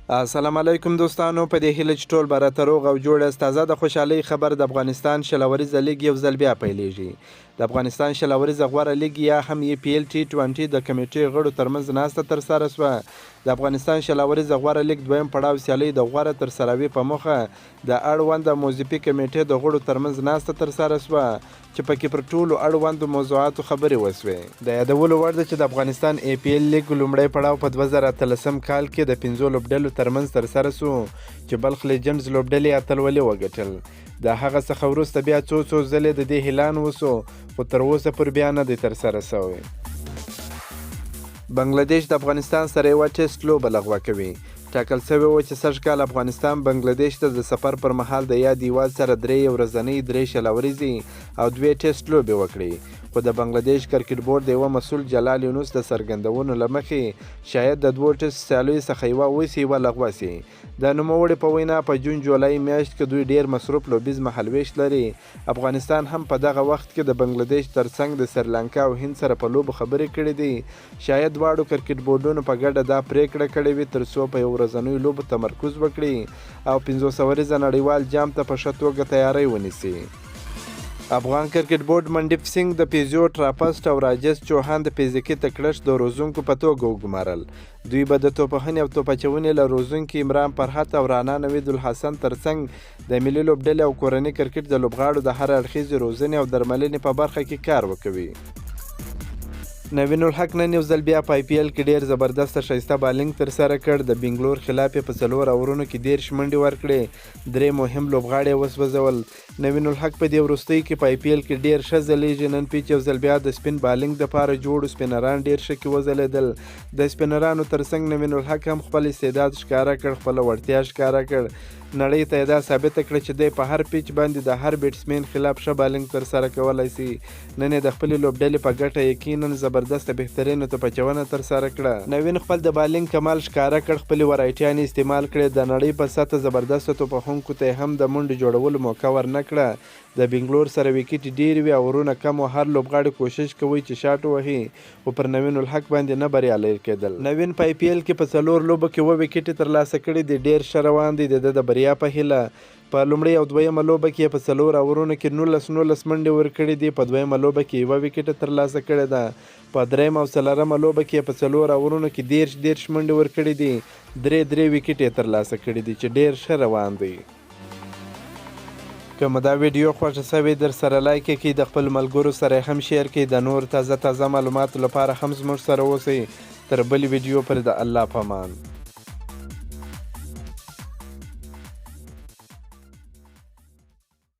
السلام علیکم دوستانو، په دې هیله چې ټول به راته روغ او جوړ یاست. تازه د خوشحالۍ خبر، د افغانستان 20 اوریزه لیګ یو ځل بیا پیلیږي. د افغانستان 20 اوریزه غوره لیګ یا هم ای پي ایل ټي 20 د کمیټې غړو ترمنځ ناسته ترسره شوه. د افغانستان 20 اوریزه غوره لیګ دویم پړاو سیالۍ د غوره ترسراوي په موخه د اړونده موظفي کمېټې د غړو ترمنځ ناسته ترسره شوه چې پکې پر ټولو اړوندو موضوعاتو خبرې وشوې. د یادولو وړ ده چې د افغانستان ای پي ایل لیګ لومړی پړاو په 2018 کال کې د پنځو لوبډلو ترمنځ ترسره شو چې بلخ لیجنډز لوبډلې اتلولي وګټل. د هغه څخه وروسته بیا څو څو ځلې د دې اعلان وشو خو تر اوسه پورې بیا نه دی ترسره شوی. بنګله دېش د افغانستان سره یوه ټېسټ لوبه لغوه کوي. ټاکل شوې وه چې سږ کال افغانستان بنګله دېش ته د سفر پر مهال د یاد هیواد سره درې یو ورځنۍ، درې 20 اوریزې او دوې ټېسټ لوبې وکړي، خو د بنګله دېش کرکټ بورډ د یوه مسول جلال یونس د څرګندونو له مخې شاید د دوو ټېسټ سیالیو څخه یوه وشي، یوه لغوه شي. د نوموړي په وینا، په جون جولای میاشت کې دوی ډېر مصروف لوبیز مهالوېش لري. افغانستان هم په دغه وخت کې د بنګله دېش ترڅنګ د سریلانکا او هند سره په لوبو خبرې کړې دي. شاید دواړو کرکټ بورډونو په ګډه دا پرېکړه کړې وي تر څو په یو ورځنیو لوبو تمرکز وکړي او 50 اوریزه نړیوال جام ته په ښه توګه تیاری ونیسي. افغان کرکټ بورډ منډیپ سینګ د فزیو تراپست او راجس چوهان د فزیکي تکړښت د روزونکو په توګه وګمارل. دوی به د توپوهنې او توپ اچونې له روزونکي عمران فرحت او رانا نوید الحسن ترڅنګ د ملي لوبډلې او کورني کرکټ د لوبغاړو د هر اړخیزې روزنې او درملنې په برخه کې کار وکوي. نوین الحق نن یو ځل بیا په آی پي ایل کې ډیر زبردست ښایسته بالینګ ترسره کړ. د بنګلور خلاف یې په څلور اورونو کې 30 منډې ورکړې، درې مهم لوبغاړي یې وسوځول. نوین الحق په دې وروستیو کې په آی پي ایل کې ډیر ښه ځلیږي. نن پیچ یو ځل بیا د سپین بالینګ دپاره جوړ، سپینران ډیر ښه کې وځلیدل. د سپینرانو ترڅنګ نوین الحق هم خپل استعداد ښکاره کړ، خپله وړتیا ښکاره کړ. نړۍ ته یې دا ثابته کړه چې دی په هر پیچ باندې د هر بیټسمین خلاف ښه بالینګ ترسره کولای شي. نن یې د خپلې لوبډلې په ګټه یقینا زبردسته بهترینه توپ اچونه ترسره کړه. نوین خپل د بالینګ کمال ښکاره کړ، خپلې ورایټیانې استعمال کړې، د نړۍ په سطح زبردسته توپوهونکو ته یې هم د منډو جوړولو موقع ورنه کړه. د بنګلور سره ویکټې ډېرې وې او اورونه کم وو، هر لوبغاړي کوشش کوی چې شاټ ووهي خو پر نوین الحق باندې نه بریالی کېدل. نوین په آی پي ایل کې په څلور لوبو کې اووه ویکټې ترلاسه کړې دي، ډېر ښه روان دی، د ده د بریا په هیله. په لومړۍ او دویمه لوبه کې یې په څلور اورونو کې 19 19 منډې ورکړې دي، په دویمه لوبه کې یوه ویکټه ترلاسه کړې ده، په درېیمه او څلورمه لوبه کې یې په څلور اورونو کې 30 30 منډې ورکړې دي، درې درې ویکټې یې ترلاسه کړې دي چې ډېر ښه روان دی. که مو دا ویډیو خوښه شوې، در سره لایک یې کړئ، د خپلو ملګرو سره یې هم share کړئ. د نور تازه تازه معلوماتو لپاره هم زموږ سره اوسئ. تر بلې ویډیو پورې د الله په امان.